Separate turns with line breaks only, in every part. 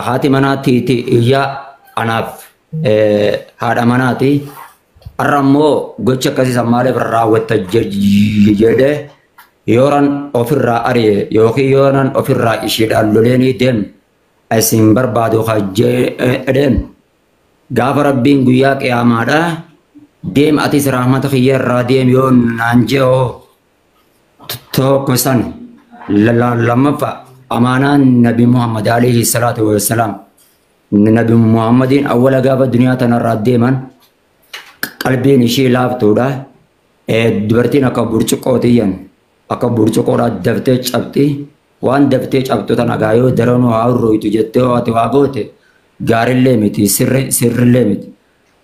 Haati manaa tiiti iyyaa anaaf haadha manaati. Har'a immoo gocha akkasii san maaliif raawwatta jedhee yooran ofirraa ari'e yookiin yooran ofirraa ishiidhaan loleenii deem isin barbaadu jedheen gaafa Rabbiin guyyaa qiyaamaadha deem atis rahmata kiyya irraa deem yoo naan je'oo tokko san. Lammaffaa, amaanaan Nabi Muhammad alayhi salaatu wassalaam, Nabi Muhammadiin awwala gaafa duniyaa tanarraa deeman qalbiin ishii laaftuudha. Dubartiin akka burcuqqootiyyan akka burcuqqoodhaa daftee cabxi. Waan daftee cabxu tana gaa yoo daranuu haa hurrooytu jettee ati waa goote gaarillee miti, sirrillee miti.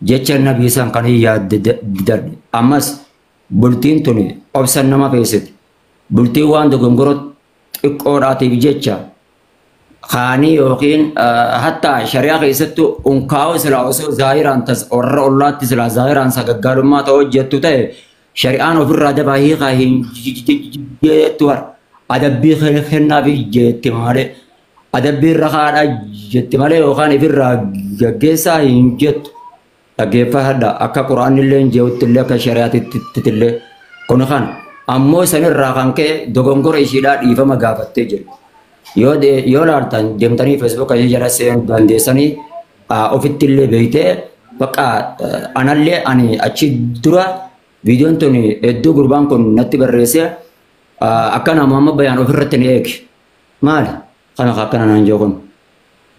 Jecha nabii san kan yaadde ammas bultiin tuni obsan nama feesiti. Bultiin waan dogongoroo xiqqoodhaatiif jecha kaanii yookiin hatta shari'aa keessattuu unkaa'uu silaa osoo zaahiraan tas warra ollaatti silaa zaahiraan sagaggaalummaa ta'uu hojjettu ta'e shari'aan ofirraa dabaa hiikaa hin jettu, har adabbii kennaafi jetti malee, adabbii irra haadha jetti malee yookaan ifirraa gaggeessaa hin jettu. Dhaggeeffadha, akka quraanni illee jehutti illee akka shari'aatti illee kun kan ammoo sanirraa kan ka'e dogongora ishiidhaa dhiifama gaafattee jirti. Yoo laaltan deemtanii Feesbuuk ishee jala seenuu dandeessanii, ofitti illee beektee bakka anallee ani achi dura viidiyoon tun hedduu gurbaan kun natti barreesse akkana Muhammad Bayaan ofirratti ni eegi. Maali? Kana akkana naan jiru kun.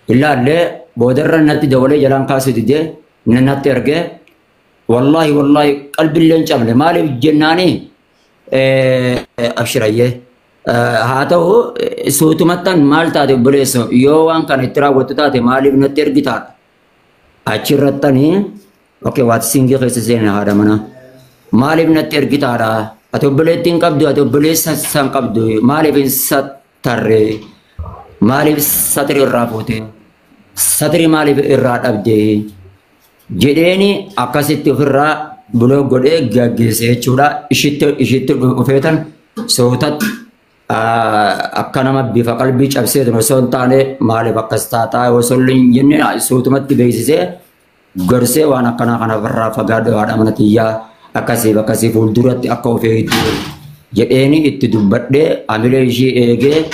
Ilaallee boodarra natti dabalee jalaan kaasuu didee natti ergee, wallaahi wallaahi qalbillee hin cabne. Maaliif jennaanii, abshirayyee. Haa ta'u, suutumattan maal taate obboleesso, yoo waan kana itti raawwattu taate maaliif natti ergitaadha? Achirrattanii okay waatsingii keessa seena haadha manaa. Maaliif natti ergitaadha? Ati obboleettiin qabdu, ati obboleessa san qabdu, maaliif hin sattarre? Maaliif satri irraa fuute? Satri maaliif irraa dhabde? Jedheeni akkasitti ofirraa buloo godhee gaggeesse jechuudha. Ishitti dhufeetan sootatti akka nama bifa qalbii cabseetu osoo hin taane maaliif akkas taataa osoo hin jenne suutumatti beeksisee gorsee, waan akkanaa kana irraa fagaadhu, haadha mana tiyyaa akkasiif akkasii fuulduratti akka of eegdu jedheeni itti dubbadhee amilee ishii eegee,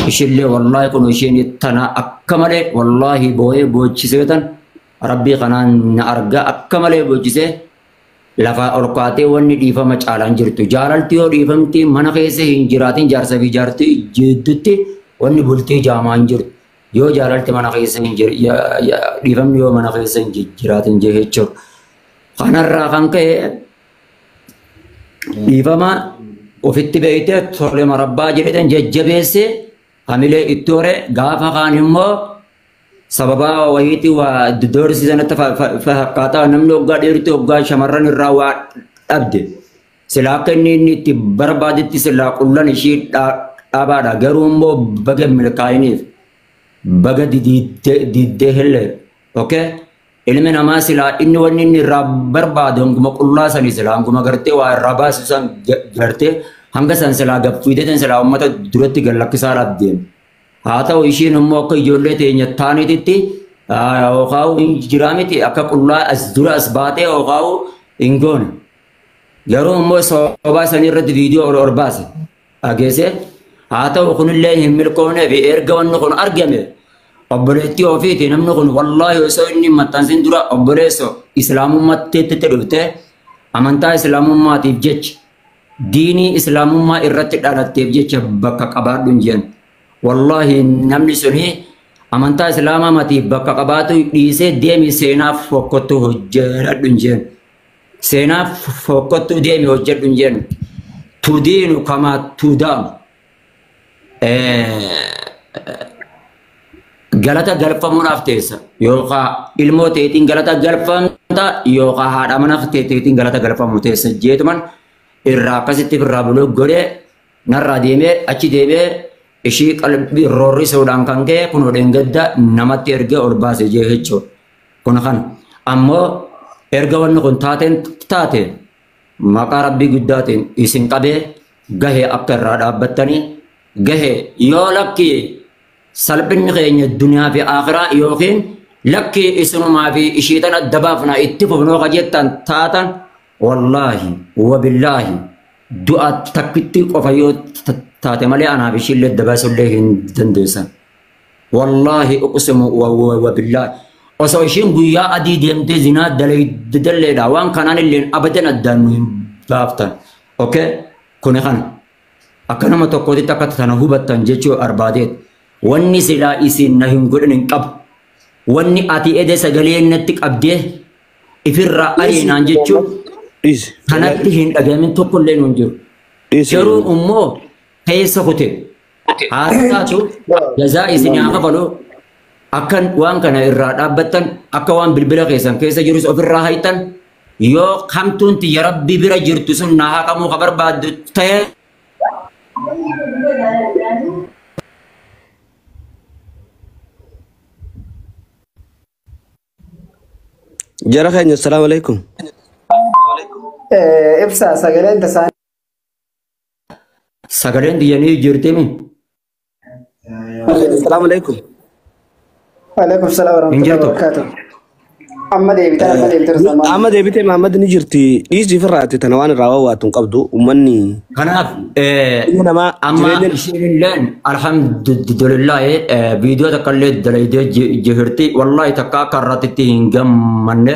ishillee wallaahi kun ishiin tana akka malee wallaahi boo'ee boochiseetan Rabbii kanaan na argaa akka malee boochisee lafa ol kaatee. Wanni dhiifama caalaan jirtu jaalalti yoo dhiifamti mana keessa hin jiraatin, jaarsa fi jaartii jidduutti wanni bultii jaamaa hin jirtu yoo jaalalti mana keessa hin jir dhiifamni yoo mana keessa hin jiraatin jechuudha. Kanarraa kan ka'e dhiifama ofitti beeytee tole marabbaa jedhetan jajjabeessee hamilee itti hore. Gaafa kaan immoo sababa wayiitii waa doorsisanatti fakkaataa namni waggaa dheertuu waggaa shamarran irraa waa dhabde silaa akka inni itti barbaadetti silaa qullan ishii dhaabaadha, garuu immoo baga milkaa'iniif baga diddee hillee. Okay, ilmi namaa silaa inni wanni inni irraa barbaadu hanguma qullaa sanii silaa hanguma gartee waa irraa baasu san gartee hanga san silaa gaffiiteetan silaa uummata duratti gallakkisaadhaaf deema. Haa ta'u, ishiin immoo akka ijoollee teenya taaniititti yookaan hin jiraa miti, akka qullaa as dura as baatee yookaan hin goone. Garuu immoo sababa sanii irratti viidiyoo ol ol baase. Dhageesse, haa ta'u, kunillee hin milkoofnee fi erga wanni kun argame obboleettii ofiiti namni kun wallaahi osoo inni hin maxxansin dura, obboleesso, islaamummaatti dhuftee amantaa islaamummaatiif jecha diinii islaamummaa irratti dhalatteef jecha bakka qabaadhu hin jeen. Wallaahi namni suni amantaa islaamaa matiif bakka qabaatu dhiisee deemi seenaa fokkottuu hojjedhu hin jeen. Seenaa fokkottuu deemi hojjedhu hin jeen. Tudiinu kamaa tuudaamu. Galata galfamuudhaaf teessa yookaan ilmoo teetiin galata galfamta yookaan haadha mana teetiin galata galfamu teessa jeetuman irraa akkasitti irraa buloo godhee narraa deemee achi deemee ishii qalbii roorrisuudhaan kan ka'e kun dheengadda namatti ergee ol baase jee jechuudha. Kun kana ammoo erga wanni kun taateen taate maqaa Rabbii guddaatiin isin qabee gahee akka irraa dhaabbattanii gahee yoo lakki. Salphinni keenya duniyaa fi akhiraa yookiin lakkii isinumaa fi ishiitan adda baafnaa itti fufnoo ka jettan taatan wallaahi wabillaahi du'a takkitti qofa yoo taate malee anaaf ishiillee adda baasullee hin dandeessan. Wallaahi uqsimu wabillaahi. Osoo ishiin guyyaa adii deemtee zinaa dalleedha waan kanaan illee abadan addaan nu hin baaftan. Okay? Kuni kana. Akka nama tokkootitti akka tana hubattan jechuu barbaadeet. Wanni silaa isin na hin godhin hin qabu. Wanni ati ede sagalee natti qabdee ifirraa ariinaan jechuun kanatti hin dhagahamin tokkollee nu hin jiru. Garuu immoo keessa kute. Haa taatu jazaa isin haa kafalu. Akka waan kana irraa dhaabbattan akka waan bilbila keessan keessa jirus ofirraa haytan yoo hamtuun tiyya rabbi bira jirtu sun na haqamuu ka barbaaddu ta'e
Jara keenya assalaamu alaikum.
Ibsa sagaleen tasaan
sagaleen tiyyanii jirtimi.
Assalaamu alaikum.
Waalaikum salaam warahmatullahi wabarakatuh. Amma deebitan amma deebitan
Amma deebitee Mahammad ni jirti dhiisii ofirraati tana waan irraa wawaatu hin qabdu uummanni.
Kanaaf
Ilmi namaa
amma
jireenya
ishiinilleen alhamdulillah viidiyoo takka illee dalaydee jirti wallahi takka akka irratti hin gammanne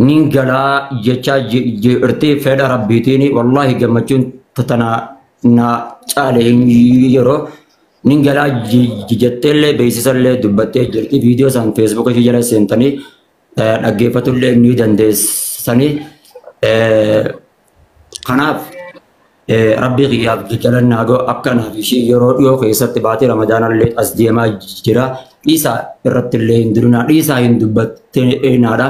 nin galaa jechaa jirti fedha rabbiitiin wallahi gammachuun tana na caale hin yeroo nin galaa jetteellee beeksisallee dubbattee jirti viidiyoo san feesbuuka ishee jala seentanii dhaggeeffatullee ni dandeessanii kanaaf rabbi kiyyaaf jalannaa ga'u akkanaaf ishii yeroo dhiyoo keessatti baatee ramadaanallee as deemaa jira. Dhiisaa irratti illee hin durinaa dhiisaa hin dubbattinaadha.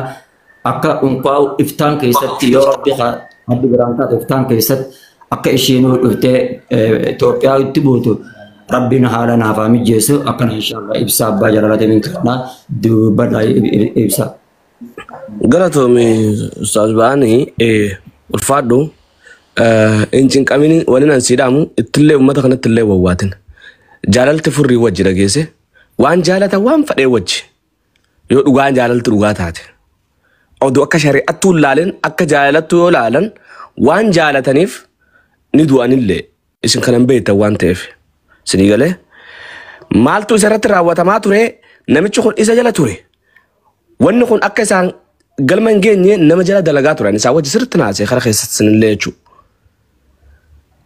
Akka unkaa'u iftaan keessatti yoo rabbi rabbi biraan taate iftaan keessatti akka ishiinuu dhuftee Itoophiyaatti buutu rabbiin haala naaf haa mijeessu akkana inshaallah ibsa abbaa jaalalatiin kadhaa dubbadhaa ibsa.
Galatoome Ustaaz Ba'anii ulfaadhu hin cinqamin waliin an siidhaamu ittillee uummata kanatti illee wawwaatin. Jaalalti furrii wajji dhageesse waan jaalatan waan fadhee wajji yoo dhugaan jaalalti dhugaa taate. Oduu akka shari'attuu hin laalin akka jaalalattuu yoo laalan waan jaalataniif ni du'anillee isin kanan beektan waan ta'eef. Isinii galee maaltu isa irratti raawwatamaa ture namichi kun isa jala ture. Wanni kun akka isaan galma hin geenye nama jala dalagaa turan isaan wajji sirriitti naasee kara keessatti sinillee jechuudha.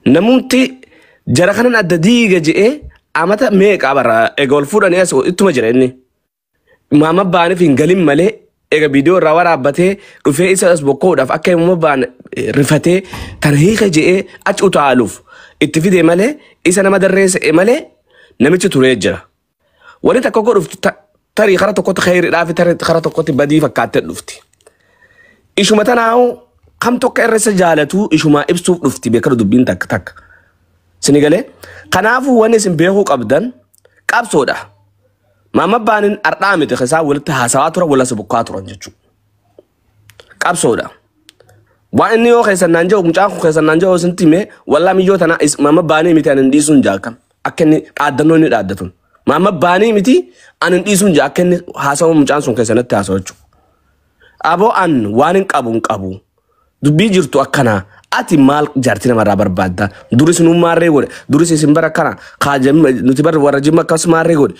Namumti jara kanan adda diiga je'ee amata meeqa bara eega ol fuudhanii as ittuma jira inni. Maama baaniif hin galin malee eega viidiyoo irraa waraabbatee dhufee isa as bokkoodhaaf akka himuma baan rifatee tan hiika je'ee achi utaaluuf itti fide malee isa nama darreesse malee namichi turee jira. Wanni takka tokko dhuftu tarii kara tokkotti khayriidhaa fi tarii kara tokkotti badii fakkaattee dhufti. Ishuma tanaa'u kam tokko irra isa jaalatu ishumaa ibsuuf dhufti beekadu dubbiin takka takka. Sini galee kanaafuu wanni isin beekuu qabdan qabsoodha. Maama baanin ardhaa miti isaa walitti haasawaa turan wal bukkaa turan jechuudha. Qabsoodha. Waan inni yoo keessan naan jedhu mucaan kun keessan naan jedhu isin hime wallaa miyyoo tana maama baanii miti ani hin dhiisuun jaakam akka inni dhaaddannoo inni dhaaddatun. Maama baanii miti ani hin dhiisuun jaa akka inni haasawa mucaan sun keessanatti haasawa jechuudha. Aboo an waan hin qabu hin qabu. Dubbii jirtu akkanaa ati maal jaartii namarraa barbaadda duris nu maarree godhe duris isin bara kana nuti bara warra jimma akkas maarree godhe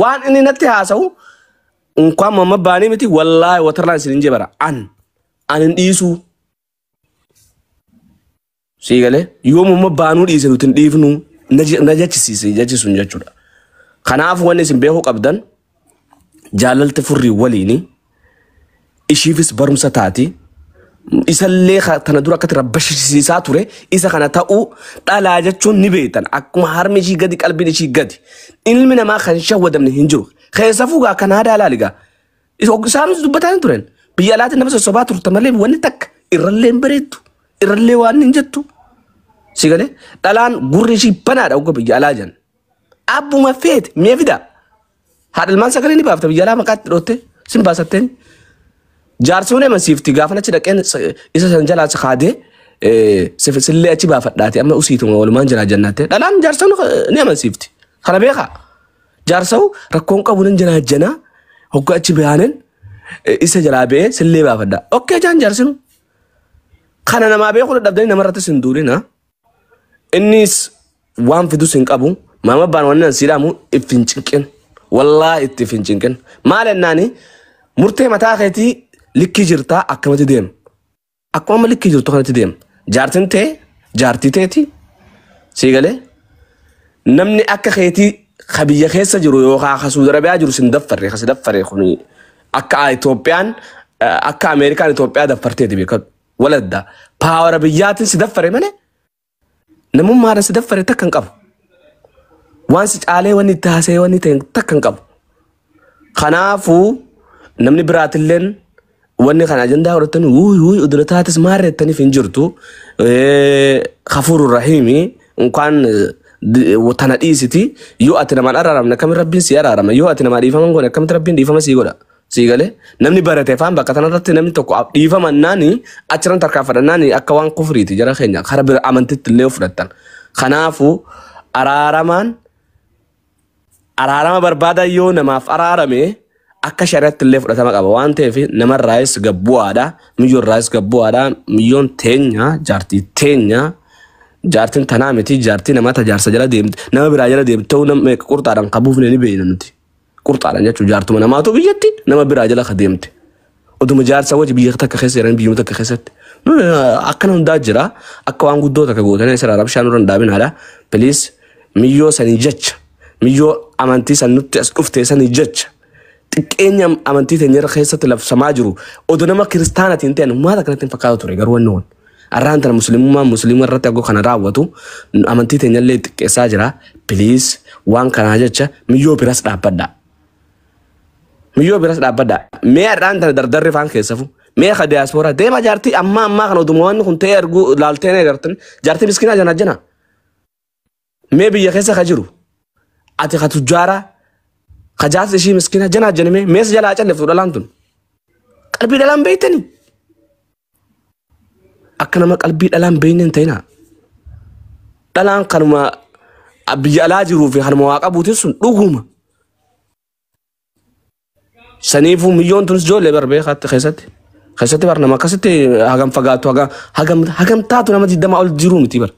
waan inni natti haasa'u unkaan mamma baanii miti wallaahi watarraan isin hin jebara an an hin dhiisuu. Sii galee yoo mamma baanuu dhiise nuti hin dhiifnu na jechisiise jechisuun jechuudha. Kanaaf wanni isin beekuu qabdan jaalalti furrii waliini ishiifis barumsa taati. Isallee tana dura akkatti rabbashisiisaa ture isa kana ta'uu dhalaa jechuun ni beektan akkuma harmi ishii gadi qalbiin ishii gadi ilmi namaa kan shawwadamne hin jiru keessafuu gaa kan aadaa laali gaa isaanis dubbataa hin turen biyya alaatiin nama sossobaa turte malee wanni takka irrallee hin bareettu irrallee waan hin jettu si galee dhalaan gurri ishii banaadha ogga biyya alaa jiran abbuma feete mi'a fida haadha ilmaan sagalee ni baafta biyya alaa maqaatti dhootte sin baasatteen. Jaarsoon amansiifti gaafa achi dhaqeen isa san jalaa si kaadee sillee achi baafadhaate amma usiituma walumaan jiraa jennaatte dhalaan jaarsoon ni amansiifti. Kana beekaa Jaarsa'u rakkoon qabu nan janaajjanaa hoggaa achi bahaanen isa jalaa ba'ee sillee baafadha. Okkee jaan jaarsinu. Kana namaa beekuu dadhabdanii namarrattis hin duulina. Innis waan fidus hin qabu. Maama abbaan wanni an siidhaamu if hin cinqin. Wallaahi itti if hin cinqin. Maal ennaani murtee mataa keetii likkii jirtaa akkamatti deema. Akkuma amma likkii jirtu kanatti deema. Jaartiin tee jaartii teeti sii galee namni akka keetii ka biyya keessa jiru yookaan ka Suudi Arabiyaa jiru sin daffarre ka si daffare kun akka Itoophiyaan akka Ameerikaan Itoophiyaa daffarteeti beekadu. Waladda paawara biyyaatiin si daffare malee namummaadhaan si daffare takka hin qabu. Waan si caalee wanni itti haasa'ee wanni ta'e takka hin qabu. Kanaafuu namni biraatilleen wanni kana ajandaa godhatanii wuuy wuuy udura taates maarreettaniif hin jirtu. Kafuuru rahiimi unkaan tana dhiisiti yoo ati namaan araaramne akkamitti rabbiin si araarama yoo ati namaa dhiifama hin goone akkamitti rabbiin dhiifama sii godha. Sii galee namni barate afaan bakka tanarratti namni tokko dhiifama naani achiran tarkaanfadha akka waan kufriiti jara keenya kara bira amantitti illee fudhattan. Kanaafuu araaramaan araarama barbaada yoo namaaf araarame akka shari'aatti illee fudhatama qaba waan ta'eef namarraayis gabbu'aadha miyyoorraayis gabbu'aadha miyyoon teenya jaartii teenya jaartiin tanaa miti jaartii namaa tajaarsa jala deemte nama biraa jala deemte ta'uu nama qurxaadhaan qabuuf ni beekna nuti qurxaadhaan jechuun jaartuma namaatu biyyatti nama biraa jala ka deemte oduma jaarsa wajji biyya takka keessa jiran biyyuma takka keessatti akkana hundaa jira akka waan guddoo takka gootanii asirraa rabshaa nurra hin dhaabinaadha please miyyoo sanii jecha miyyoo amantii san nutti as dhufte sanii jecha xiqqeenya amantii teenya irra keessatti labsamaa jiru odoo nama kiristaanatiin ta'an maal akkanatti hin fakkaatu ture garuu wanni kun arraan tana muslimummaa musliima irratti akkoo kana raawwatu amantii teenya illee xiqqeessaa jira please waan kanaa jecha miyyoo biras dhaabbadha. Miyyoo biras dhaabbadha. Mee har'aan tana dardarri faan keessafu mee ka diyaaspooraa deema jaartii ammaa ammaa kana oduma wanni kun ta'ee arguu laaltee na agartan jaartii miskinaa jana jana. Mee biyya keessa ka jiru ati ka tujjaaraa ka jaarsi ishii miskina jana jana mee mees jalaa calliftu dhalaan tun qalbii dhalaan beeytanii akka nama qalbii dhalaan beeyne hin ta'inaa. Dhalaan kanuma biyya alaa jiruu fi kanuma waa qabuutiin sun dhuguma. Saniifuu miyyoon tunis ijoollee bar beekaatti keessatti. Keessatti bar nama akkasitti hagam fagaatu hagam hagam hagam taatu nama digdama ol jiruu miti bar.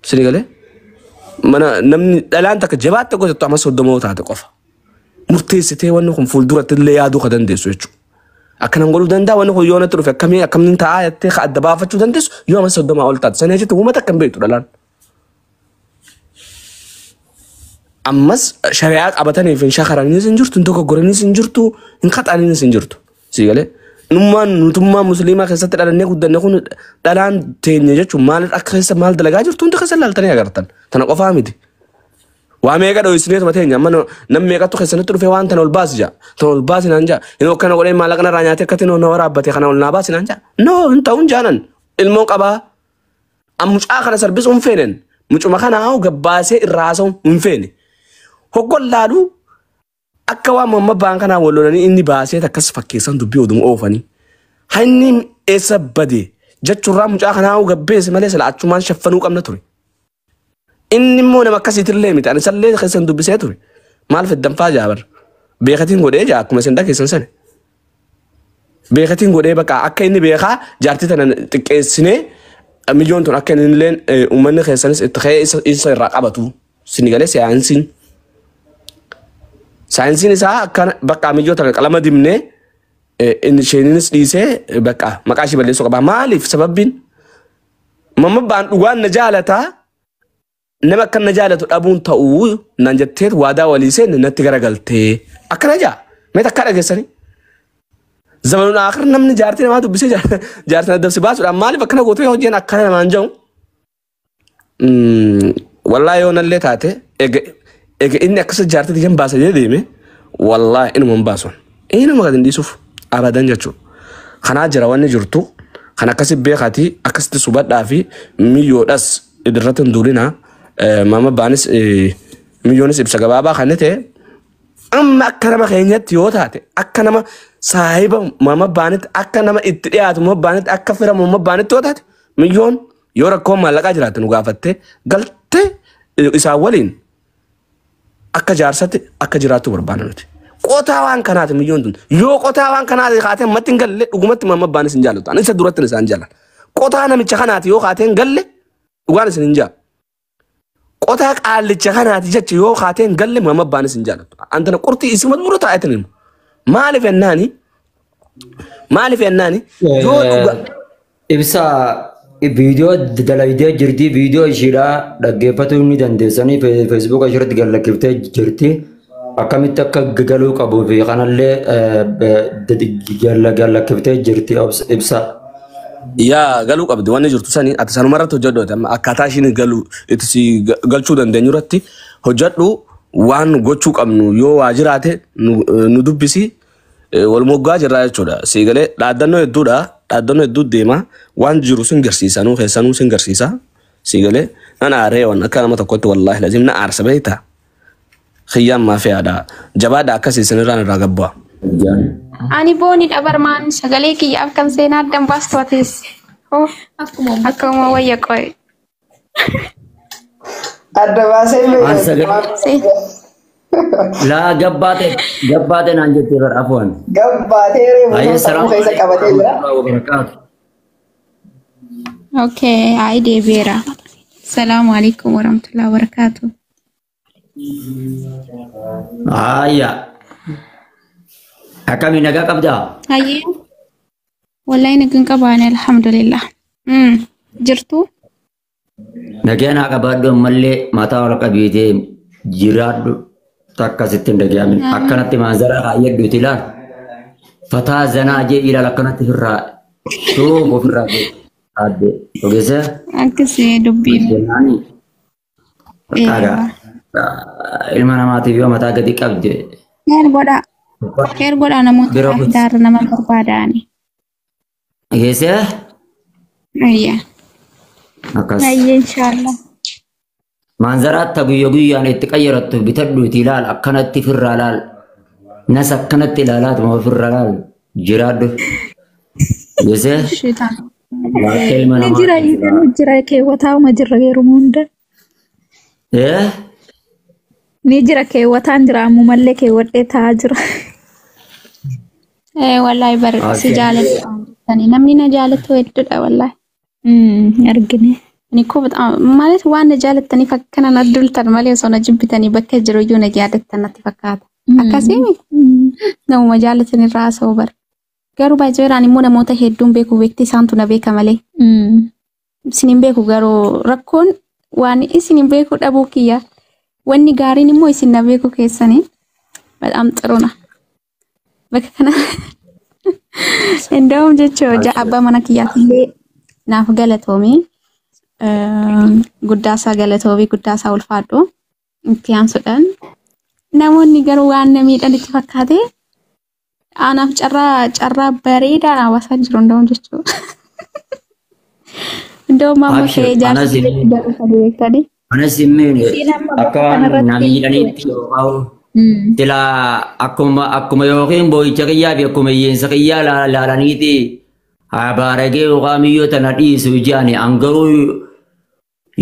Sini galee mana namni dhalaan takka jabaatte gosoota amma soddomoo taate qofa. Murteessitee wanni kun fuulduratti illee yaaduu ka dandeessu jechuudha. Akkanan godhuu danda'a wanni kun yoo natti dhufe akkamii akkamiin taa'aa jettee ka adda baafachuu dandeessu yoo amma soddomaa ol taate. Sanii jechuun uummata akkam beektu dhalaan. Ammas shari'aa qabataniif hin shakaraniis hin jirtu, hin dogoggoraniis hin jirtu, hin qaxaniis hin jirtu. Sii galee nummaan nutummaa musliimaa keessatti dhalannee guddanne kun dhalaan teenya jechuun maal akka keessa maal dalagaa jirtu hundi keessa ilaaltanii agartan. Tana qofaa miti. Waa meeqa dho'isineetuma teenya amma nam meeqattu keessanitti dhufee waan tana ol baasi jaa. Tana ol baasi naan jaa. Inni akkana godhee maallaqa narraa nyaatee akkatti na waraabbate kana ol naa baasi naan jaa. No hin ta'uun jaanan ilmoon qabaa. Mucaa kana sarbisuu hin feenen. Mucuma kana haa gabbaasee irraa haasa'uu hin feene. Hoggon laaluu akka waan mamma baan kanaa wal lolanii inni baasee akkas fakkeessan dubbii oduma oofanii. Hanni eessa bade jechuurraa mucaa kanaa gabbeesse malee sila achumaan shaffanuu qabna ture. Inni immoo nama akkasiitillee miti ani isallee keessan dubbisee ture. Maal fiddanfaa jaabar. Beekatiin godhee jaa akkuma isin dhageessan sana. Beekatiin godhee bakka akka inni beekaa jaartii tana xiqqeessinee miyyoon tun akka inni illee uummanni keessanis itti ka'ee isa irraa qabatu. Sini galee saayinsiin. Saayinsiin isaa akka bakka miyyoo tana qalama dibnee inni isheenis dhiisee bakka maqaa ishee balleessuu qaba. Maaliif sababbiin? Mamma baan dhugaan na jaalataa nama akka na jaalatu dhabuun ta'uu naan jettee waadaa walii seenne natti garagaltee akkana jaa mee takka dhageessanii. Zamanuun akar namni jaartii namaa dubbisee jaartii na dabsi baasuudhaan maaliif akkana gootee hojii akkana namaan jedhu. Wallaahi yoo nallee taate ega inni akkasa jaartii tiyyan baasa jedhee deeme wallaahi inuma hin baasun. Inuma gadi hin dhiisuuf abadan jechuudha. Kanaa jira wanni jirtu kan akkasi beekaatii akkasitti subadhaa fi miyyoodhas irratti hin duulinaa. Mama baanis miyyoonis ibsa gabaabaa kan ta'e amma akka nama keenyatti yoo taate akka nama saahiba mama baanitti akka nama itti dhiyaatu mama baanitti akka fira mama baanitti yoo taate miyyoon yoo rakkoon maallaqaa jiraate nu gaafattee galtee isaan waliin Akka jaarsatti akka jiraattu barbaanna nuti. Qotaa waan kanaati miyyoon tun. Yoo qotaa waan kanaati kaatee ammatti hin galle dhugumatti mamma abbaanis hin jaallatu. Ani isa duratti isaan jaalladha. Qotaa namicha kanaati yoo kaatee hin galle dhugaan isin hin jaa. Qotaa qaallicha kanaati jecha yoo kaatee hin galle mamma abbaanis hin jaallatu. Antana qurxii isuma dura taa'eetin himu. Maaliif ennaani? Maaliif ennaani? Yoo dhuga
Ibsa viidiyoo dalagdee jirti viidiyoo ishiidhaa dhaggeeffatuu ni dandeessanii feesbuuka ishiirratti gallakkiftee jirti. Akkamitti akka galuu qabuu fi kanallee gallakkiftee jirti ibsa.
Yaa galuu qabdi wanni jirtu sani ati sanuma irratti hojjedhu ati amma akkaataa ishiin galu itti si galchuu dandeenyu irratti hojjedhu waan gochuu qabnu yoo waa jiraate nu dubbisi wal moggaa jirraa jechuudha. Si galee dhaaddannoo hedduudha dhaaddannoo hedduu deema waan jiru sin garsiisa nuu keessanuu sin garsiisa si galee nan aaree waan akka nama tokkotti wallaahi lazim na aarsa beektaa kiyyaan maafiyaadha jabaadha akkasii isinirraan irraa gabbaa.
Ani booni dhabarmaan sagalee kiyyaaf kan seenaa addan baastu atis. Akkuma wayya qo'e.
Adda baasee
An sagalee laa gabbaate gabbaate naan jettee bar afuwan.
Gabbaatee reefu
Ayyee
sammuu
salaamu
keessa
alaikum
qabatee jira.
warahmatullahi wabarakaatu.
Okay, ayi deebi'eera. Salaamu alaikum warahmatullahi wabarakaatu.
Ayya. Akkami nagaa qabdaa?
Hayyee. Wallahi nagaan qabaane alhamdulillah. Jirtu?
Nagaa naa qabaadhu ammallee mataa ol qabiitee jiraadhu takka sitti hin dhaga'amin. Akkanatti maanzara kaayyadhuuti ilaal. Fataa zanaa jee ilaal akkanatti ofirraa tuubu ofirraa adde. Ogeessa?
Akkasii dubbiin.
Jennaani. Dhagaa. Ilma namaatiif yoo mataa gadi qabde.
Keer godhaa. Keer godhaa namoota
Bira kuti.
daarra nama barbaadaani.
Ogeessa?
Ayya.
Akkas.
Ayya inshaallah.
Maanzaraatti guyya guyyaan itti qayyarattu bitadhuuti ilaal akkanatti ofirraa ilaal. Nas akkanatti ilaalaatuma ofirraa ilaal jiraadhu. Ogeessa?
Shiitaan.
Waaqa ilma
Ni jira
namaatiif
iyyuu jira keewwataa'uma jirra yeroo hunda.
Eh?
Ni jira keewwataan jira ammumallee keewwadhee taa'aa jira.
Wallahi bar si
Okay.
jaaladha. Namni na jaalatu hedduudha wallahi.
Argine.
Ani koo በጣም ማለት waan na jaalattaniif akkana na dultan malee osoo na jibbitanii bakka jiru iyyuu na yaadattan natti fakkaata. Akkasii namuma jaalatan irraa haasa'u bara. Garuu baay'ee immoo namoota hedduun beeku beekti isaantu na beeka malee. Isin hin beeku garuu rakkoon waan isin hin beeku dhabuu kiyya. Wanni gaariin immoo isin na beeku keessanii በጣም ጥሩ ነው። Bakka kana እንደውም jechuun abbaa mana kiyyaatillee naaf galatoomii guddaasaa galatoomii guddaasaa ulfaadhu itti aansuudhaan namoonni garuu waan na miidhan itti fakkaate anaaf carraa carraa bareedaa hawaasaa jiru እንደውም jechuudha. እንደውም amma
Abshir,
ka'ee
anas
jaarsa
hin
beektanii.
anas hin miine
Isiin amma
akka
bakka
waan na
kanarratti
miidhaniitti yookaan silaa akkuma akkuma yookiin boo'icha kiyyaa fi akkuma hiyyeessa kiyyaa laalaniiti abaaragee yookaan miyyoo tana dhiisu jaani an garuu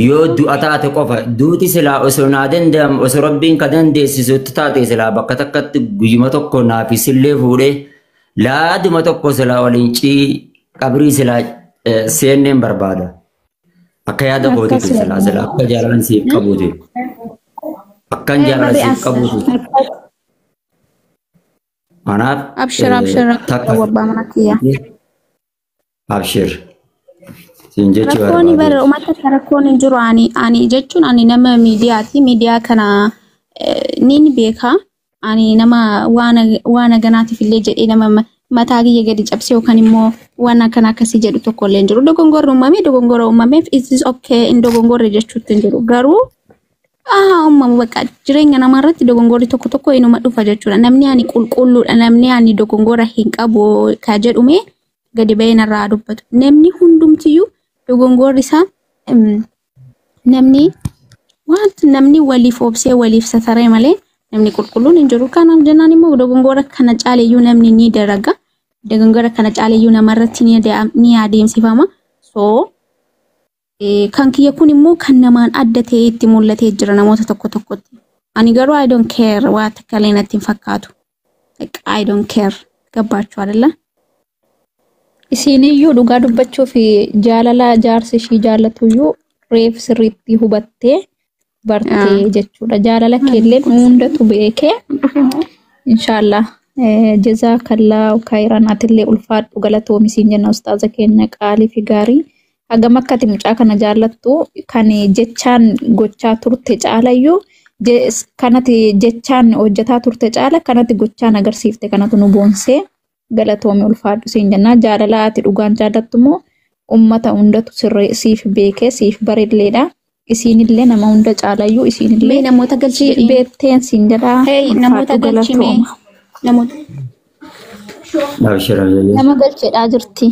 yoo du'a taate qofa duuti silaa osoo naa danda'am osoo rabbiin ka dandeessisutti taate silaa bakka takkatti guyyuma tokko naaf isillee fuudhee laaduma tokko silaa waliin cii qabrii silaa seenneen barbaada. Akka yaada kootiitti silaa silaa akka jaalalan siif qabuuti. Akkan jaalala siif qabuuti. Kanaaf
Abshir abshir
takka
abbaa mana kiyyaa.
abshir siin jechuu
Rakkoon bara
barbaade.
uummata akka rakkoon hin jiru ani ani jechuun ani nama miidiyaati. Miidiyaa kana nin beeka. Ani nama waan waan ganaatiif illee jedhee nama mataa kiyya gadi cabsee yookaan immoo waan akkana akkasii jedhu tokko illee hin jiru. Dogongorri uumamee dogongora uumameef it is okay hin dogongorre jechuutti hin jiru. Garuu uumamu bakka jireenya namaa irratti dogongorri tokko tokko inuma dhufa jechuudha. Namni ani qulqulluudha namni ani dogongora hin qabu ka jedhume gadi ba'ee narraa dubbatu. Namni hundumtiyyuu dogongorri isaa namni wanti namni waliif obsee waliif sataree malee namni qulqulluun hin jiru. Kanaaf jennaan immoo dogongora kana caaleyyuu namni ni daraga. Dogongora kana caaleyyuu namarratti ni adeemsifama. So kan kiyya kun immoo kan namaan adda ta'ee itti mul'atee jira namoota tokko tokkotti. Ani garuu I don't care, waa takka illee natti hin fakkaatu. Like, I don't care. ገባችሁ አይደለ?
Isiiniyyuu dhugaa dubbachuu fi jaalala jaarsi ishii jaallatuyyuu reef sirriitti hubattee bartee jechuudha. Jaalala keelleen hundatu beekee inshaallah jazaakallaa khayran, atillee ulfaadhu, galatoomi siin jenna ustaaza keenya qaalii fi gaarii. Hagam akka ati mucaa kana jaallattu kan jechaan gochaa turte caalayyuu, kanati jechaan hojjetaa turte caala kanati gochaan agarsiifte kanatu nu boonsee, galatoomi, ulfaadhu siin jenna. Jaalala ati dhugaan jaallattu immoo ummata hundatu sirree siif beekee siif bareedleedha. Isiinillee nama hunda caalayyuu isiinillee
Mee namoota galchii
siif
jedhiin.
beekteen siin jedha.
Hey, namoota
Ulfaadhu,
galchii mee.
galatooma.
Namoota.
Abshir.
Nama galcheedhaa jirti.